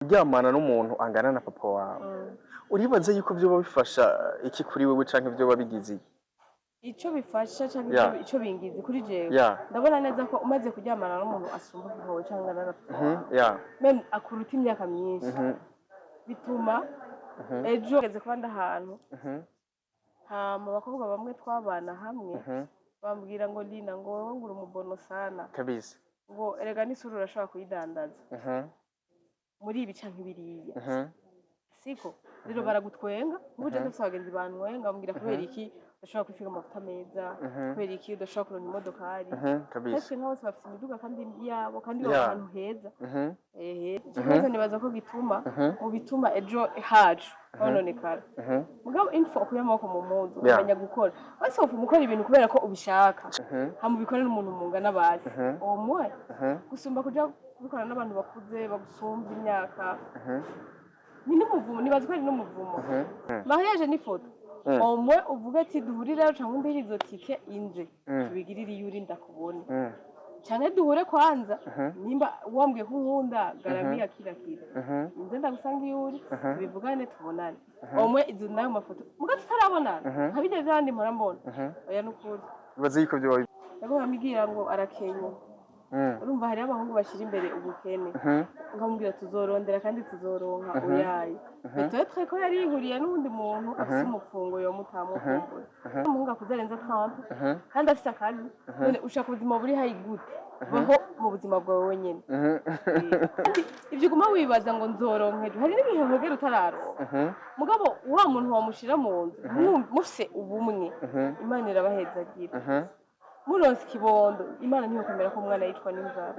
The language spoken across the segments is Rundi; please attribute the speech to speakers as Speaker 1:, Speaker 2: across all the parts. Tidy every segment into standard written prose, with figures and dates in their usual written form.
Speaker 1: Kuryamana n'umuntu angana na papa wawe, uribaza yuko vyoba bifasha iki kuri wewe, canke vyoba bigize iki?
Speaker 2: Ico bifasha canke ico bingize kuri jewe, ndabona neza ko umaze kuryamana n'umuntu asumba papa wawe canke angana na papa wawe, même akuruta imyaka myinshi, bituma ejo ngeze kuba ndi ahantu, hama abakobwa bamwe twabana hamwe bambwira ngo: "Lina," ngo: "wowe ngo uri umubono sana." Ngo: "Erega n'isura urashobora kuyidandaza muri ibi canke biriya." Siko rero baragutwenga. Nk'ubu je ndafise abagenzi bantwenga, bambwira: "Kubera iki udashobora kwisiga amavuta meza? Kubera iki udashobora kuronka imodokari?" Presque nka bose bafise imiduga kandi yabo, kandi baba ahantu heza. Ehe, ico kibazo nibaza ko gituma mu bituma ejo hacu hononekara. Mugabo info ukuye amaboko mu mpuzu, ukamenya gukora wese, wopfuma ukora ibintu kubera ko ubishaka, hama ubikore n'umuntu mungana basi uwo muwe, gusumba kuja kubikora n'abantu bakuze bagusumba imyaka. Ni n'umuvumo, nibaza ko ari n'umuvumo. Mariage ni foto omwe uvuga ati: "Duhurire cyangwa undire izo tike inze tubigirire iyo uri ndakubone, canke duhure kwanza, nimba wambwiye ko unkunda, garamiya kila kitu, inze ndagusanga iyo uri, tubivugane, tubonane." Omwe izo nayo mafoto muga tutarabonana, nka bijya vyandi mpora mbona. Oya, nukuri.
Speaker 1: Uribaza yuko vyoba
Speaker 2: Ndagomba mbwira ngo arakenye. Urumva hariho abahungu bashira imbere ubukene, nkamubwira tuzorondera kandi tuzoronka. Oyaye, peut-être ko yari yihuriye n'uwundi muntu afise umufungo yomutamukumbura. Umuhungu akuze arenza 30 kandi afise akazi, none ushaka ubuzima buri hayi gute? Baho mu buzima bwawe wenyene. Kandi ivyo uguma wibaza ngo nzoronka ejo, hari n'igihe wegera utararonka. Mugabo wa muntu wamushira mu nzu, mufise ubumwe, Imana irabahezagira. Muronse ikibondo, Imana ntiyokwemera ko umwana yicwa n'inzara.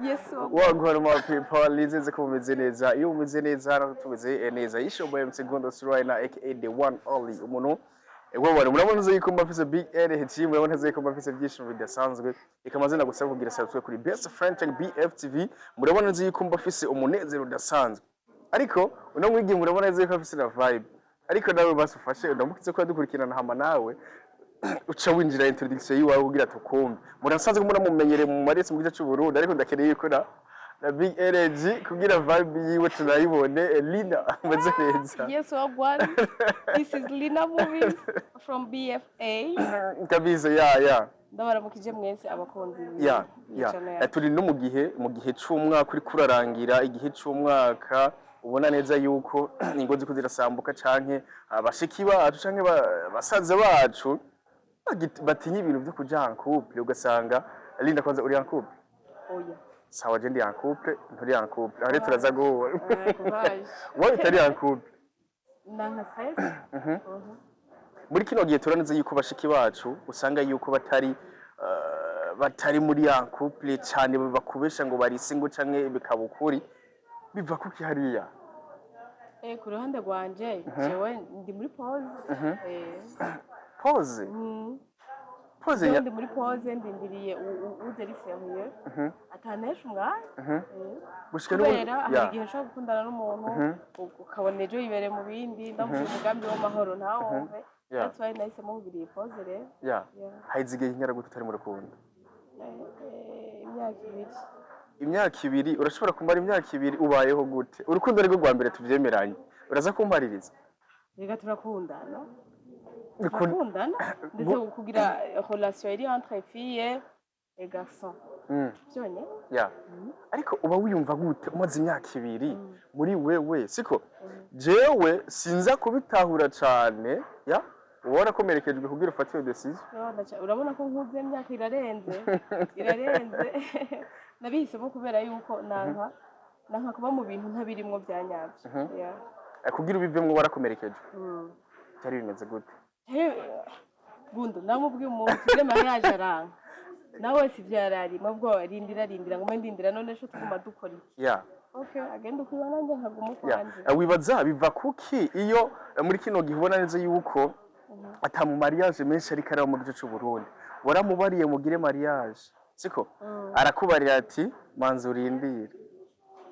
Speaker 2: Yesu.
Speaker 1: Wagwan my people, nizeze ko mumeze neza. Iyo mumeze neza, hano tumeze neza. Yishoboye MC Gondo Suraina, aka the one only. Umuntu wewe murabona neza yuko mbafise big energy, murabona neza yuko mbafise ibyishimo bidasanzwe. Reka amazina gusa kugira subscribe kuri Best Friend Check BFTV. Murabona neza yuko mbafise umunezero udasanzwe. Ariko uno mwigi murabona neza yuko afise na vibe. Ariko nawe basi ufashe ndamukize ko dukurikirana, hama nawe uca winjira introduction yiwawe kugira tukumve. Murasanzwe muramumenyereye mu maresi mu gice cy'u Burundi, ariko ndakeneye yuko na big energy kugira vibe yiwe tunayibone. Lina, umeze neza?
Speaker 2: Yes, wagwan. This is Lina Movies from BFA.
Speaker 1: Kabisa, ya.
Speaker 2: Ndabaramukije mwese abakunzi b'channel yacu.
Speaker 1: Turi no mu gihe c'umwaka uri kurarangira, igihe c'umwaka ubona neza yuko ingo ziko zirasambuka, canke abashiki bacu canke basaza bacu batinya ibintu vyo kuja en couple. Ugasanga, Linda, kwanza uri en couple?
Speaker 2: Oya.
Speaker 1: Sawa, je ndi en couple, nturi en couple, aho rero turaza guhura.
Speaker 2: Courage.
Speaker 1: Wowe utari en couple?
Speaker 2: Nanka stress.
Speaker 1: Muri kino gihe turaneze yuko bashiki bacu usanga yuko batari muri ya couple cyane, bakubesha ngo bari single canke bikaba ukuri. Biva kuki hariya?
Speaker 2: Ku ruhande rwanje, jewe ndi muri pause.
Speaker 1: Pause? Pause?
Speaker 2: Jewe ndi muri pause, ndindiriye uze ari sérieux, atanesha umwanya.
Speaker 1: Gushika n'ubu?
Speaker 2: Kubera hari igihe nshobora gukundana n'umuntu, ukabona ejo yibereye mu bindi, ndamuha umugambi w'amahoro ntawumve. That's why nahisemo kugira iyi pause rero. Yeah.
Speaker 1: Haheze igihe kingana gute utari mu rukundo?
Speaker 2: Imyaka 2.
Speaker 1: Imyaka 2? Urashobora kumara imyaka 2 ubayeho gute? Urukundo nirwo rwa mbere tuvyemeranye, uraza kumpaririza.
Speaker 2: Reka, turakundana, turakundana, ndetse kugira relation iri entre fille et garçon byonyine.
Speaker 1: Ya, ariko uba wiyumva gute umaze imyaka 2 muri wewe? Siko jewe sinza kubitahura cane. Ya, uba warakomerekejwe kugira ufate iyo decision?
Speaker 2: Urabona ko nkuze, imyaka irarenze, irarenze. Nabihisemo kubera yuko nanka kuba mu bintu ntabirimwo bya nyabyo. Yeah.
Speaker 1: Kugira ubivemwo warakomerekejwe? Byari bimeze gute?
Speaker 2: Gundo namubwiye umuntu tugire mariage, aranka. Nawe si ibyo yari arimo ubwo, rindira, rindira, ngume ndindira, none ejo tuguma dukora iki? Okay, agenda ukwiba, nanjye nkaguma ukwanje.
Speaker 1: Wibaza biva kuki iyo muri kino gihe ubona neza yuko ata mu mariage menshi ariko araba mu gice c'u Burundi? Waramubariye mugire mariage, siko? Arakubarira ati: "Manza urindire."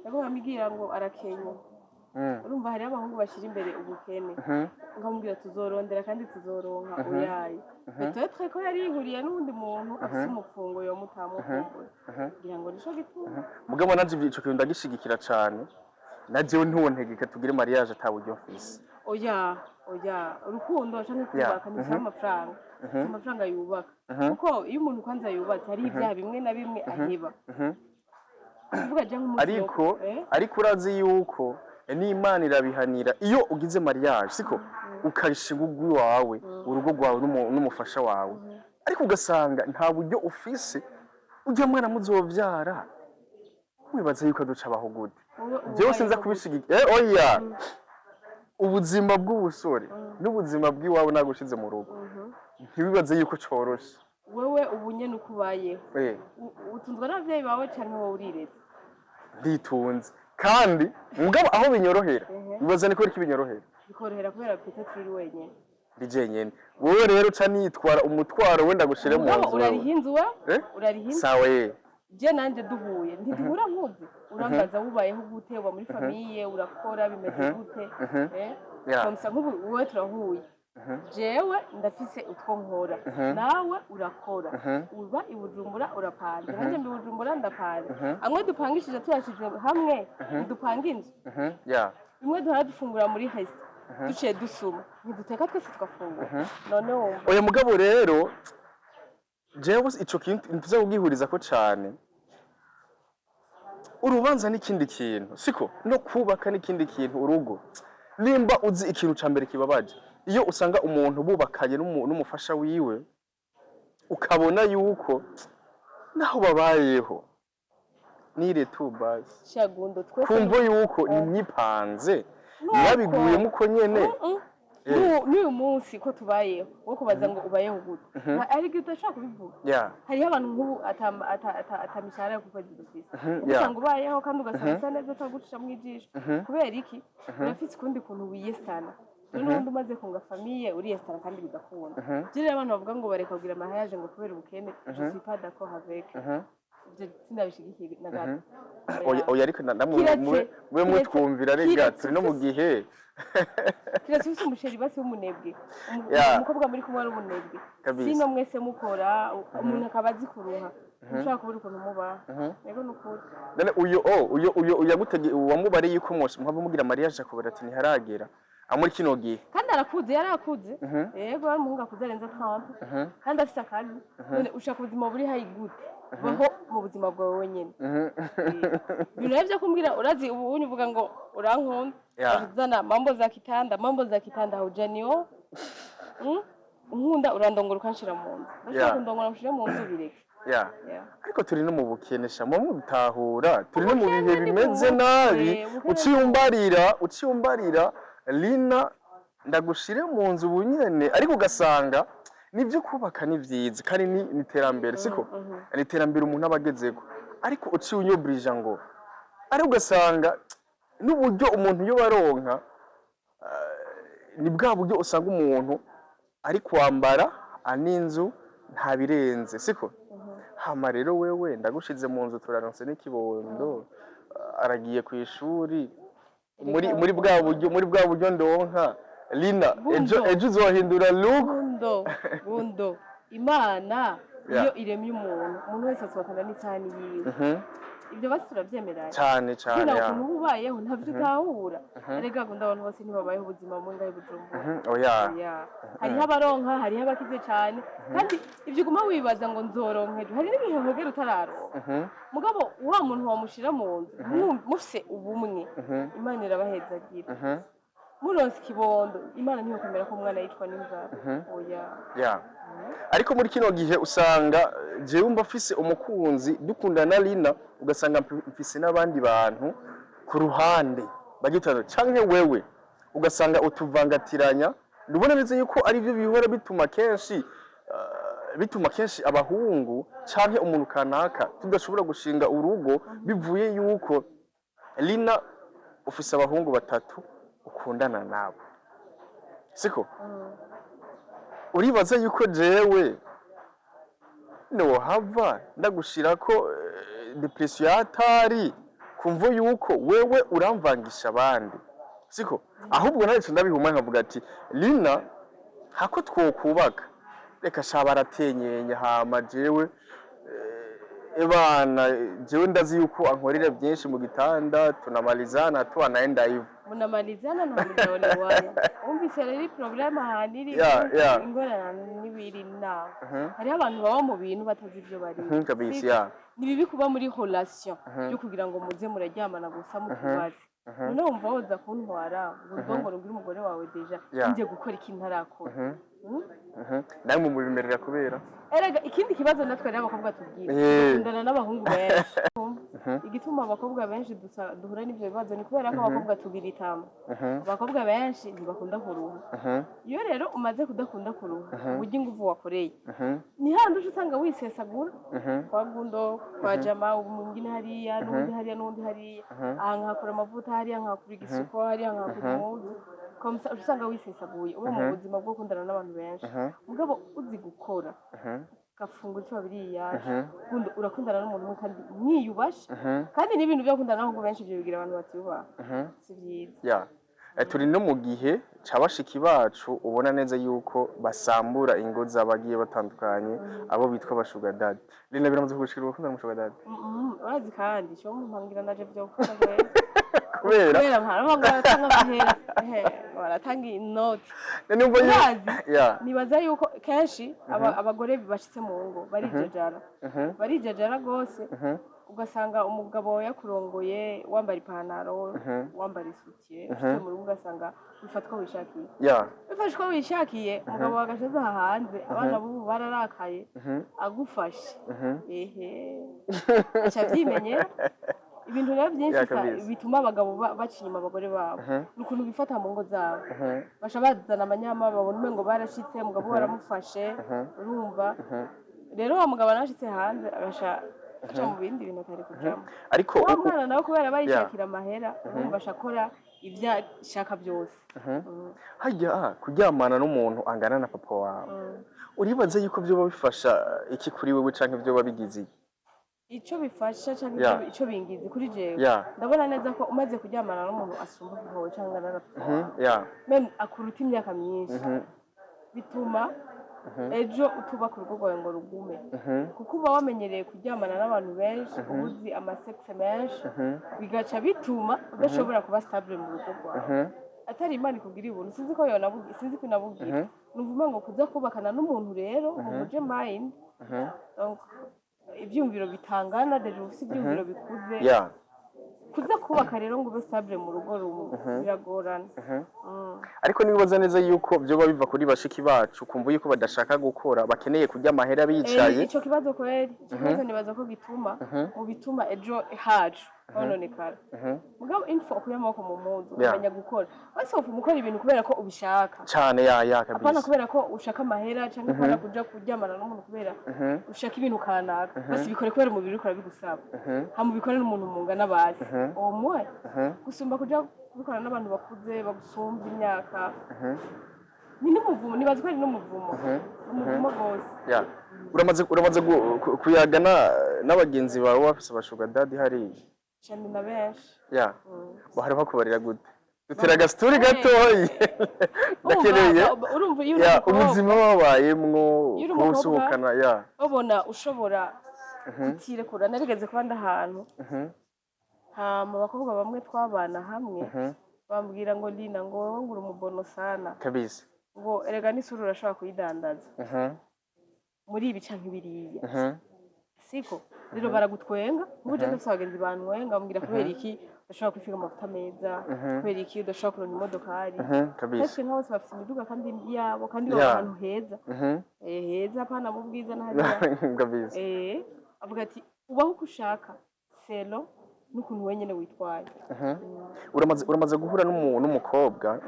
Speaker 2: Ndagomba mbwira ngo arakenye. Urumva, hariho abahungu bashyira imbere ubukene, nkamubwira tuzorondera kandi tuzoronka. Oyaye, peut-être ko yari yihuriye n'uwundi muntu afise umufungo yomutamukumbura, ngira ngo nico gituma.
Speaker 1: Mugabo nanje ico kintu ndagishigikira cane. Na jewe ntiwontegeka tugire mariage ata buryo mfise.
Speaker 2: Oya, oya, urukundo canke kubaka ntisaba amafaranga. Si amafaranga yubaka, kuko iyo umuntu kwanza yubatse, hariho ibyaha bimwe na bimwe aheba. Kuvuga je nk'umunsi
Speaker 1: Ariko ariko urazi yuko n'Imana irabihanira iyo ugize mariage, siko? Ukayishinga urwawe, urugo rwawe n'umufasha wawe, ariko ugasanga nta buryo ufise, ujya mwana muzovyara wibaza yuko aduca abaho gute?
Speaker 2: Wowe uba
Speaker 1: Jewe sinza
Speaker 2: ubayeho gute?
Speaker 1: kubishigikira. Oya, ubuzima bw'ubusore n'ubuzima bw'iwawe nagushize mu rugo, ntiwibaze yuko coroshe.
Speaker 2: Wewe ubu nyene uko ubayeho, utunzwe n'abavyeyi bawe canke wowe uriretse?
Speaker 1: Nditunze, kandi mugabo aho binyorohera, wibaza ni kubera ko binyorohera?
Speaker 2: Bikorohera kubera peut-être uri wenyene.
Speaker 1: Ndi jenyene. Wowe rero uca nitwara umutwaro wenda gushire mu
Speaker 2: Mugabo
Speaker 1: nzu wewe.
Speaker 2: urariha inzu we?
Speaker 1: Eh?
Speaker 2: Urariha inzu?
Speaker 1: Sawa ye.
Speaker 2: Je nanje duhuye, ntiduhura nkuzi, urambaza wubayeho gute, uba muri famille, urakora, bimeze gute? Comme ça, nk'ubu wowe turahuye, jewe ndafise utwo nkora, nawe urakora, uba i Bujumbura urapanze, nanjye mba i Bujumbura ndapanze. Amwe dupangishije tuyashize hamwe ntidupanga inzu? Bimwe duhora dufungura muri resto, duciye dusuma, ntiduteka twese tugafungura? None wumva?
Speaker 1: Oya, mugabo rero jewe ico kintu ntuza kugihuriza ko cane. Urubanza n'ikindi kintu, siko? No kubaka n'ikindi kintu. Urugo, nimba uzi ikintu ca mbere kibabaje, iyo usanga umuntu bubakanye n'umufasha wiwe, ukabona yuko naho babayeho nire tu basi.
Speaker 2: Shagundo, twese
Speaker 1: Kumvo yuko nimwipanze,
Speaker 2: Nuko.
Speaker 1: mwabiguyemo uko nyene.
Speaker 2: N'uyu munsi ko tubayeho, wo kubaza ngo ubayeho gute, hari igihe udashobora kubivuga. Hariho abantu nk'ubu ata mishahara yo ku kwezi dufise, ugasanga ubayeho kandi ugasanga usa neza, utagucisha mu ijisho. Kubera iki? Urafise ukundi kuntu wiyesitana. Rero n'ubundi umaze kunga famille, uriyesitana kandi bigakunda. Je rero abantu bavuga ngo bareka kugira mariage ngo kubera ubukene, je suis pas d'accord avec ibyo, sinabishigikiye na gato.
Speaker 1: Oya, oya, ariko namwe mube mutwumvira rega, turi no mu gihe.
Speaker 2: Kiretse ufise umuchéri basi w'umunebwe, umukobwa muri kumwe ari umunebwe, sino mwese mukora, umuntu akaba azi kuruha, ntushobora kubura ukuntu mubaho. Yego, ni ukuri.
Speaker 1: None uyo oh uyo uyo uyagutege wamubare yuko mwose muhava mugira mariage, akubara ati ntiharagera amuri kino gihe?
Speaker 2: Kandi arakuze, yari akuze. Yego, yari umuhungu akuze arenza 30, kandi afise akazi. None ushaka ubuzima buri hayi gute? Baho mu buzima bwawe wenyine. Ibintu rero byo kumbwira, urazi ubu unyu uvuga ngo urankunda, uzana mambo za kitanda, mambo za kitanda haujanio. Unkunda urandongora ukanshira mu nzu, ndashaka kundongora nshire mu nzu, bireke.
Speaker 1: Ariko turi no mu bukene sha, muba mubitahura, turi no mu bihe
Speaker 2: Ubukene ni
Speaker 1: bimeze
Speaker 2: mu
Speaker 1: nabi.
Speaker 2: mutwe, ubukene.
Speaker 1: Uciye umbarira Lina ndagushire mu nzu ubu nyene, ariko ugasanga nibyo kubaka ni vyiza kandi ni iterambere, siko? Ni iterambere umuntu aba agezeko, ariko uciye unyobrija ngo, ariko ugasanga n'uburyo umuntu iyo baronka, ni bwa buryo usanga umuntu ari kwambara aninzu nta birenze, siko? Hama rero wewe ndagushize mu nzu, turaronse n'ikibondo, aragiye ku ishuri muri bwa buryo ndonka Lina ejo.
Speaker 2: Bundo.
Speaker 1: Ejo uzohindura look.
Speaker 2: Bundo, bundo, Imana iyo iremye umuntu, umuntu wese asohokana n'isahani yiwe. Ibyo basi turabyemeranya?
Speaker 1: Cyane cyane.
Speaker 2: Kino ukuntu uba ubayeho ntavyo utahura. Erega gunda, abantu bose ntibabayeho ubuzima bumwe ngaho i Bujumbura.
Speaker 1: Oya.
Speaker 2: Oya. Hariho abaronka, hariho abakize cane, kandi ivyo uguma wibaza ngo nzoronka ejo, hari n'igihe hogera utararonka. Mugabo wa muntu wamushira mu nzu, mufise ubumwe, Imana irabahezagira. Muronse ikibondo, Imana ntiyokwemera ko umwana yicwa n'inzara, oya.
Speaker 1: Ariko muri kino gihe usanga jewe mba mfise umukunzi dukundana Lina, ugasanga mfise n'abandi bantu ku ruhande bagitana, canke wewe ugasanga utuvangatiranya. Ndubona neza yuko ari byo bihora bituma kenshi abahungu canke umuntu kanaka tudashobora gushinga urugo, bivuye yuko Lina ufise abahungu batatu ukundana nabo, siko? Uribaza yuko jewe nohava ndagushirako dépression yatari kumvo yuko wewe uramvangisha abandi? Siko ahubwo nawe ndabihuma nkavuga ati Lina, hako twokubaka, reka sha baratenyenya. Hama jewe ebana, jewe ndazi yuko ankorera byinshi mu gitanda, tunamalizana tu, anaenda hivyo.
Speaker 2: Munamalizana na mujaolewana. Wumvise rero problème ahantu iri? Ingorane n'ibiri naho hariho abantu baba mu bintu batazi ibyo barimo.
Speaker 1: Kabisa.
Speaker 2: Ni bibi kuba muri relation yo kugira ngo muze muraryamana gusa mutubaze. None wumva woza kuntwara ngo ndongore ubwire umugore wawe déjà nje gukora ikintu ntarakora?
Speaker 1: Namwe mubimerera kubera
Speaker 2: Erega ikindi kibazo natwe rero abakobwa tubwira, dukundana n'abahungu benshi. Igituma abakobwa benshi duhura n'ivyo bibazo ni kubera ko abakobwa tugira itama. Abakobwa benshi ntibakunda kuruha. Iyo rero umaze kudakunda kuruha, uburyo inguvu wakoreye ni handi uca usanga wisesagura kwa gundo, kwa jama mwingine hariya, n'uwundi hariya, n'uwundi hariya, aha nkahakura amavuta, hariya nkahakura igisuko, hariya nkahakura impuzu. Comme ça uca usanga wisesaguye, uba mu buzima bwo gukundana n'abantu benshi. Mugabo uzi gukora, ugafungura icyo biriya, urakundana n'umuntu umwe kandi mwiyubashe. Kandi n'ibintu byo gukundana n'abahungu benshi, ibyo bigira abantu batiyubaha, si byiza.
Speaker 1: Ya. Turi no mu gihe ca bashiki bacu ubona neza yuko basambura ingo z'abagiye batandukanye, abo bitwa ba sugar daddy. Lina, biramaze kugushikira ugakundana n'umu sugar daddy?
Speaker 2: Urazi kandi cyo mpangira naje byo gukunda kwera.
Speaker 1: Kubera?
Speaker 2: Kubera ntabwo baratanga amahera, baratanga inoti.
Speaker 1: None
Speaker 2: Urazi, nibaza yuko kenshi abagore bashitse mu ngo barijajara, barijajara rwose. Ugasanga umugabo yakurongoye wambara ipantaro, wambara isutiye, ushitse mu rugo ugasanga wifatwa wishakiye, wifashe uko wishakiye. Umugabo wagashaze aha hanze, abana b'ubu bararakaye, agufashe ehe aca avyimenyera. Ibintu rero byinshi bituma abagabo baca inyuma abagore babo ni ukuntu bifata mu ngo zabo. Baca bazana amanyama, babona umengo barashitse, umugabo baramufashe. Urumva rero wa mugabo anashitse hanze agasha aca mu bindi bintu atari kujamo.
Speaker 1: Ariko
Speaker 2: wa mwana nawe kubera bayishakira amahera, urumva aca akora ibyo ashaka byose.
Speaker 1: Harya kuryamana n'umuntu angana na papa wawe, uribaza yuko vyoba bifasha iki kuri wewe, canke vyoba bigize iki?
Speaker 2: Ico bifasha canke ico bingize kuri jewe, ndabona neza ko umaze kuryamana n'umuntu asumba papa wawe canke angana na papa wawe, même akuruta imyaka myinshi, bituma ejo utubaka urugo rwawe ngo rugume, kuko uba wamenyereye kuryamana n'abantu benshi, uba uzi amasexe menshi, bigaca bituma udashobora kuba stable mu rugo rwawe. Atari Imana ikubwira ubuntu, sinzi ko yonabugira, sinzi ko inabugira. Numva umengo kuza kubakana n'umuntu rero muhuje mind, donc ibyumviro bitangana, déjà ufise ibyumviro bikuze, kuza kubaka rero ngo ube stable mu rugo rumwe biragorana.
Speaker 1: Ariko nibaza neza yuko vyoba biva kuri bashiki bacu, kumva yuko badashaka gukora, bakeneye kurya amahera bicaye.
Speaker 2: Ico kibazo kweri, ico kibazo nibaza ko gituma mu bituma ejo hacu hononekara. Mugabo info ukuye amaboko mu mpuzu, ukamenya gukora, wese wopfa ukora ibintu kubera ko ubishaka,
Speaker 1: Cane, ya.
Speaker 2: apana kubera ko ushaka amahera, canke kubera kuja kuryamana n'umuntu kubera ushaka ibintu kanaka. Basi bikore kubera umubiri uriko urabigusaba, hama ubikore n'umuntu mungana bazi uwo muwe, gusumba kuja kubikora n'abantu bakuze bagusumba imyaka. Ni n'umuvumo, nibaza ko ari n'umuvumo, umuvumo rwose.
Speaker 1: Ya, uramaze kuyaga n'abagenzi bawe bafise aba sugar daddy hariya?
Speaker 2: Cane, na benshi.
Speaker 1: Bahari bakubarira gute? Dutera agasituri gatoyi, ndakeneye.
Speaker 2: Urumva iyo uri umukobwa,
Speaker 1: Ubuzima babayemwo,
Speaker 2: Iyo uri
Speaker 1: kuba
Speaker 2: umukobwa,
Speaker 1: usohokana, ya.
Speaker 2: babona ushobora kutirekura. Narigeze kuba ndi ahantu, hama abakobwa bamwe twabana hamwe bambwira ngo: "Lina," ngo, "wowe ngo uri umubono sana." Ngo: "Erega n'isura urashobora kuyidandaza muri ibi canke biriya." Siko rero baragutwenga. Nk'ubu je ndafise abagenzi bantwenga, bambwira: "Kubera iki udashobora kwisiga amavuta meza? Kubera iki udashobora kuronka imodokari?" Kenshi nka bose bafise imiduga kandi yabo, kandi baba ahantu heza. Heza apana mu bwiza na hariya. Avuga ati: "Ubaho uko ushaka selo n'ukuntu wenyene witwaye."
Speaker 1: Uramaze guhura n'umukobwa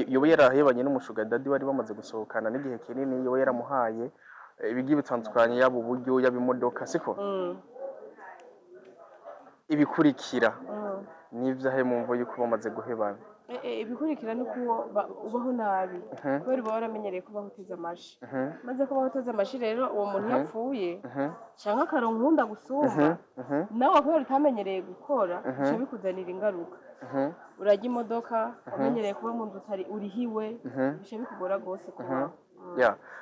Speaker 1: yoba yarahebanye n'umu sugar daddy, bari bamaze gusohokana n'igihe kinini, yoba yaramuhaye ibigiye bitandukanye, yaba uburyo, yaba imodoka, siko? Ibikurikira n'ivyahe mu mvo yuko bamaze guhebana?
Speaker 2: Ibikurikira ni uko ubaho nabi, kubera uba waramenyereye kubaho uteze amashi. Maze kubaho uteze amashi rero, uwo muntu yapfuye canke akaronka uwundi agusumba, nawe kubera utamenyereye gukora, bica bikuzanira ingaruka. Urajya imodoka, wamenyereye kuba mu nzu utari urihiwe, bica bikugora rwose kubaho.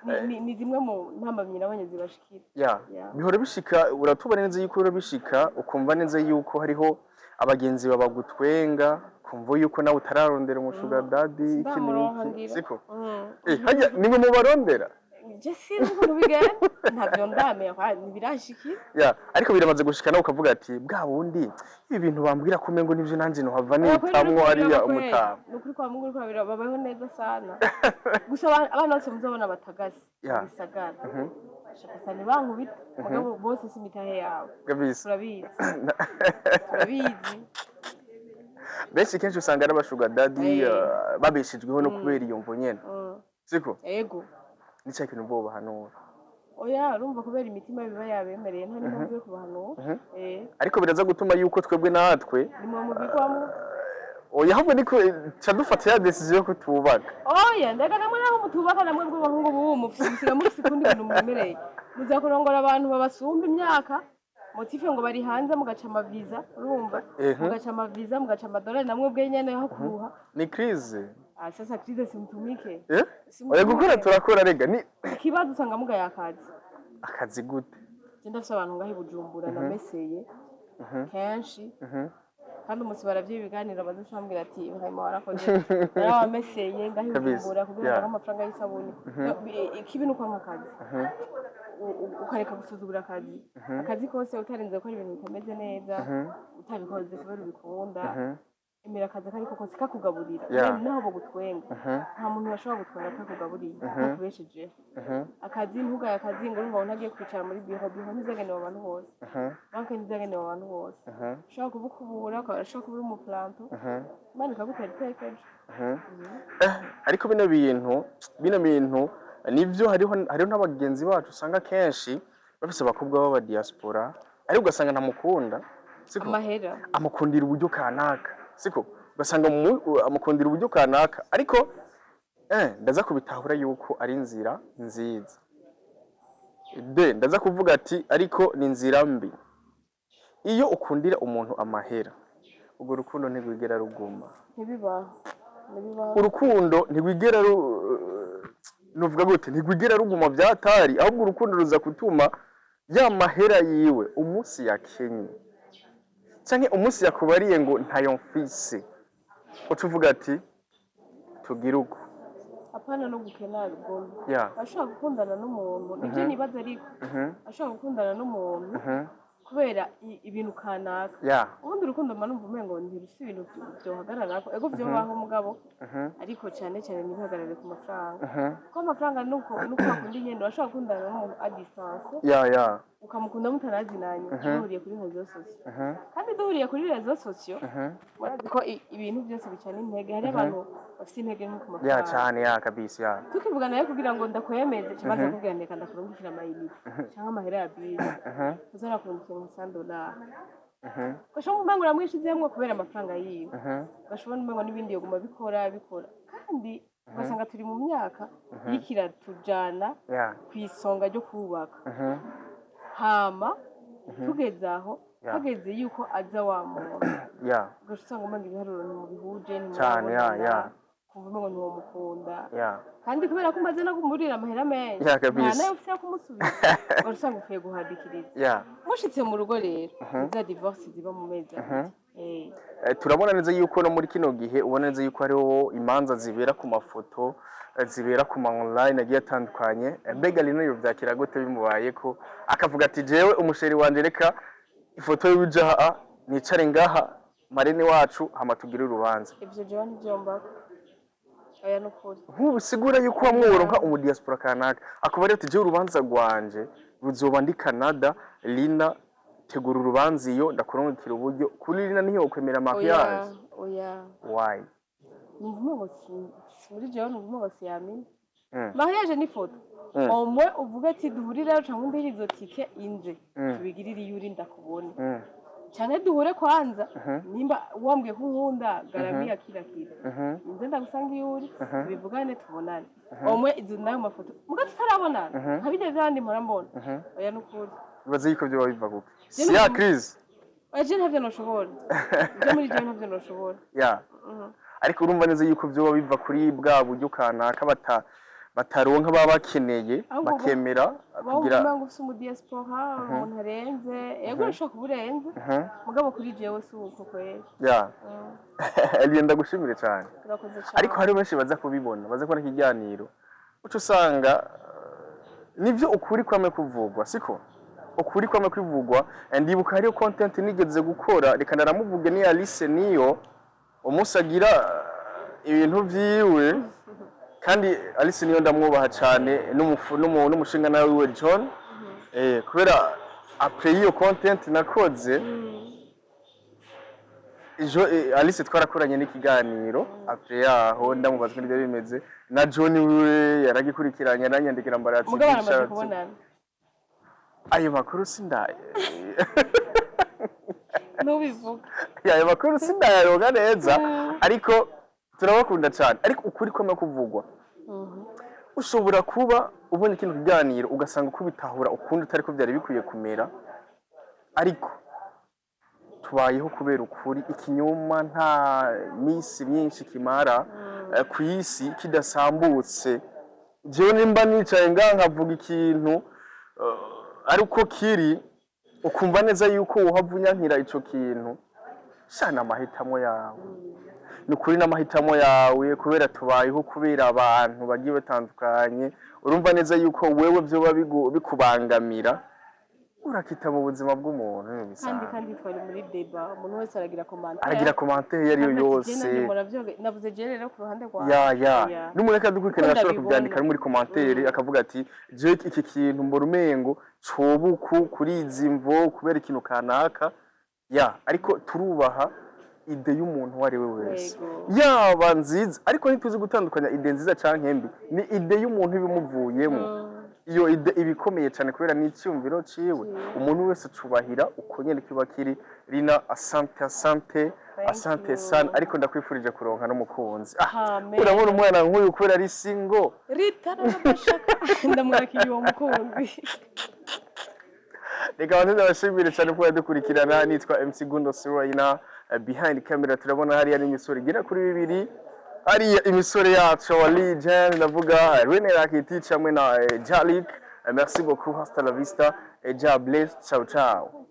Speaker 2: Ni zimwe mu ntambamyi nabonye zibashikira.
Speaker 1: Bihora bishika, uratuba neza yuko bihora bishika, ukumva neza yuko hariho abagenzi babagutwenga, kumva yuko nawe utararondera umu sugar daddy, iki
Speaker 2: Sindamuronka
Speaker 1: n'iki.
Speaker 2: ngira.
Speaker 1: Siko? Harya nimwe mu barondera?
Speaker 2: Je sinzi ukuntu bigenda, ntabyo ndamenya kwa ntibirashikira.
Speaker 1: Yeah, ariko biramaze gushika nawe ukavuga ati bwa bundi ibi bintu bambwira ko umengo nivyo, nanje nohava nitamwo hariya umutama.
Speaker 2: Ni ukuri kwa Mungu uriko urabira babayeho neza sana. Gusa abana bose muzobona batagaze mu bisagara, shaka sana bankubita, mugabo bose si imitahe yawe.
Speaker 1: Kabisa.
Speaker 2: Turabizi, turabizi.
Speaker 1: Benshi kenshi usanga ari aba sugar daddy babeshejweho no kubera iyo mvo nyene. Siko?
Speaker 2: Ego.
Speaker 1: Ni cya kintu bo bahanura?
Speaker 2: Oya, urumva kubera imitima biba yabemereye, nta n'impamvu yo kubahanura.
Speaker 1: Ariko biraza gutuma yuko twebwe natwe
Speaker 2: Nimwe mubigwamo.
Speaker 1: Oya, ahubwo niko ca dufata ya décision yo kutubaka.
Speaker 2: Oya, ndega namwe naho mutubaka, namwe bw'abahungu bubu mufise, musiga mufise ukundi bintu mwemereye. Muza kurongora abantu babasumba imyaka, motif ngo bari hanze, mugaca amaviza, urumva? Mugaca amaviza, mugaca amadolari, namwe bwe nyene aho kuruha.
Speaker 1: Ni crise.
Speaker 2: Ah, sasa crise, simutumike.
Speaker 1: Oya, gukora turakora rega ni
Speaker 2: Ikibazo usanga mugaya akazi.
Speaker 1: Akazi gute?
Speaker 2: Je ndafise abantu ngaho i Bujumbura nameseye kenshi, kandi umunsi baravye ibiganiro bazocambwira ati Ibrahima warakoze, narabameseye ngaho i Bujumbura kugira ngo amafaranga y'isabuni. No, ikibi ni ukwanka akazi. Ukareka gusuzugura akazi, akazi kose, utarinze gukora ibintu bitameze neza, utabikoze kubera ubikunda. Emera akazi akariko kose kakugaburira. Naho bogutwenga, nta muntu bashobora gutwenga atakugaburiye, atakubeshejeho. Akazi, ntugaye akazi ngo urumva ngo ntagiye kwicara muri biro. Biro ntizagenewe abantu bose, banki ntizagenewe abantu bose. Ushobora kuba ukubura, ushobora kuba uri umuplanto, Imana ikagutera iteka ejo.
Speaker 1: Ariko bino bintu nivyo, hariho n'abagenzi bacu usanga kenshi bafise abakobwa b'aba diaspora, ariko ugasanga ntamukunda, siko?
Speaker 2: Amahera.
Speaker 1: Amukundira uburyo kanaka, siko? Ugasanga amukundira uburyo kanaka, ariko ndaza kubitahura yuko ari inzira nziza de ndaza kuvuga ati ariko ni inzira mbi. Iyo ukundira umuntu amahera, urwo rukundo ntirwigera ruguma.
Speaker 2: Ntibibaho, ntibibaho.
Speaker 1: Urukundo ntirwigera ru nuvuga gute, ntirwigera ruguma byatari, ahubwo urukundo ruza gutuma ya mahera yiwe umunsi yakenye canke umunsi yakubariye ngo ntayo mfise, uca uvuga ati tugire uko.
Speaker 2: Apana no gukena bigomba. Ashobora gukundana n'umuntu, nibyo nibaza, ariko ashobora gukundana n'umuntu kubera ibintu kanaka. Ubundi urukundo mba numva umengo ntirusi ibintu vyohagararako. Ego, vyobaho mugabo, ariko cyane cyane ntibihagarare ku mafaranga, kuko amafaranga nuko bakunda inyendo. Urashobora gukundana n'umuntu à distance,
Speaker 1: ya ya
Speaker 2: ukamukunda mutarazinanye, duhuriye kuri réseaux sociaux. Kandi duhuriye kuri réseaux sociaux, murazi ko ibintu byose bicana intege. Hari abantu bafite intege nko ku mafaranga.
Speaker 1: Cyane, ya, kabisa, ya.
Speaker 2: Tukivugana rero kugira ngo ndakwemeze, kimaze kubwira ndeka ndakurungikira ama unités cyangwa amahera ya bisi, uzarakurungikira nka $100, ugashobora umengo uramwishizemwo kubera amafaranga yiwe, ugashobora umengo n'ibindi yoguma bikora bikora, kandi ugasanga turi mu myaka iriko iratujana kw'isonga ryo kubaka. Hama tugeze aho, hageze yuko aza wa muntu, ugaca usanga umenga ibiharuro ntimubihuje,
Speaker 1: Cane, ya,
Speaker 2: ntimurabonana, kumva umengo ntiwomukunda, kandi kubera ko umaze no kumurira amahera menshi, nta nayo ufise yo kumusubiza, ugaca usanga upfuye guhadikiriza. Mushitse mu rugo rero, ni za divorce ziba mu mezi 2.
Speaker 1: Turabona neza yuko no muri kino gihe ubona neza yuko hariho imanza zibera ku mafoto, zibera ku ma online agiye atandukanye. Mbega rino yo vyakira gute bimubaye ko akavuga ati jewe umu chéri wanje, reka ifoto yiwe ija aha, nicare ngaha, marraine wacu, hama tugire urubanza?
Speaker 2: Ivyo jewe ntivyombako, oya, nukuri.
Speaker 1: Nk'ubu sigura yuko wamwe woronka umu diaspora kanaka akuba ati jewe urubanza rwanje ruzoba ndi Canada, Lina tegura urubanza iyo ndakurungikira uburyo, kuri Lina niyo kwemera
Speaker 2: Oya.
Speaker 1: mariage?
Speaker 2: Oya.
Speaker 1: Why?
Speaker 2: Numva umengo muri jewe numva umengo siyamina. Mariage ni foto. Omwe uvuga ati duhurire cyangwa undihire izo tike inze, tubigirire iyo uri ndakubone, canke duhure kwanza. Nimba wambwiye ko unkunda, garamiya kila kitu, inze ndagusanga iyo uri, tubivugane, tubonane. Omwe izo nayo mafoto muga tutarabonana, nka bijya vyandi mpora mbona, oya, nukuri.
Speaker 1: Bibaze yuko byoba biva kuki
Speaker 2: Je
Speaker 1: si ya
Speaker 2: numva-
Speaker 1: crise.
Speaker 2: Oya, je ntavyo noshobora. Je muri jewe ntavyo noshobora.
Speaker 1: Ariko urumva neza yuko vyoba biva kuri bwa buryo kanaka bataronka baba bakeneye,
Speaker 2: Ahubwo
Speaker 1: bakemera kugira
Speaker 2: uba ufise umu diaspora, umuntu arenze, yego, urashobora kuba urenze, mugabo kuri jewe si uko kweri.
Speaker 1: Elie, ndagushimire cyane.
Speaker 2: Urakoze cane.
Speaker 1: Ariko hari benshi baza kubibona, baza kubona ikiganiro, uca usanga nivyo ukuri kwame kuvugwa, siko ukuri kwame kwivugwa. Ndibuka hariyo content nigeze gukora, reka ndaramuvuge, ni Alice niyo umunsi agira ibintu vyiwe, kandi Alice niyo ndamwubaha cyane n'umushinga nawe wiwe John, kubera après iyo content nakoze ejo, Alice twarakoranye n'ikiganiro après yaho, ndamubaza uko byari bimeze, na John wiwe yaragikurikiranye, aranyandikira mbaratsi.
Speaker 2: Mugabo baramaze kubonana?
Speaker 1: Ayo makuru sindaye
Speaker 2: Ntubivuga.
Speaker 1: Ayo makuru sindayaronka neza, ariko turabakunda cyane. Ariko ukuri kwame kuvugwa, ushobora kuba ubona kino kiganiro ugasanga uko ubitahura ukundi utari ko byari bikwiye kumera, ariko tubayeho kubera ukuri. Ikinyoma nta minsi myinshi kimara ku isi kidasambutse. Jewe nimba nicaye ngaha nkavuga ikintu ari uko kiri, ukumva neza yuko wohava unyankira ico kintu, sha, n'amahitamo yawe, ni ukuri n'amahitamo yawe, kubera tubayeho kubera abantu bagiye batandukanye. Urumva neza yuko wewe vyoba bikubangamira, urakita mu buzima bw'umuntu
Speaker 2: Kandi
Speaker 1: bisanzwe.
Speaker 2: Kandi twari muri débat, umuntu wese aragira commentaire.
Speaker 1: Aragira commentaire iyo ariyo yose.
Speaker 2: Navuze je rero ku ruhande rwawe.
Speaker 1: Ya. N'umuntu akadukurikirana
Speaker 2: Uko
Speaker 1: ashobora
Speaker 2: ndabibona.
Speaker 1: kubyandika no muri commentaire, akavuga ati: "Je iki kintu mbona umengo coba uku kuri izi mvo, kubera ikintu kanaka." Ya, ariko turubaha idée y'umuntu uwo ari we wese, yaba nziza, ariko ntituzi gutandukanya idée nziza canke mbi. Ni idée y'umuntu ibimuvuyemo. Iyo idée iba ikomeye cyane kubera ni icyumviro ciwe. Umuntu wese acubahira uko nyene kiba kiri. Rina, asante, asante.
Speaker 2: Thank
Speaker 1: Asante
Speaker 2: you.
Speaker 1: sana, ariko ndakwifurije kuronka n'umukunzi.
Speaker 2: Amen.
Speaker 1: Urabona umwana nk'uyu kubera ari single.
Speaker 2: Rita n'amashaka, ndamwakiriye uwo mukunzi.
Speaker 1: Reka abantu ndabashimire cyane kuba dukurikirana. Nitwa MC Gundo Sirayina. Behind camera turabona hariya n'imisore igera kuri bibiri, hariya imisore yacu wa legend, ndavuga Rene Rakitic hamwe na Jalik. Merci beaucoup, hasta la vista et God bless, ciao ciao.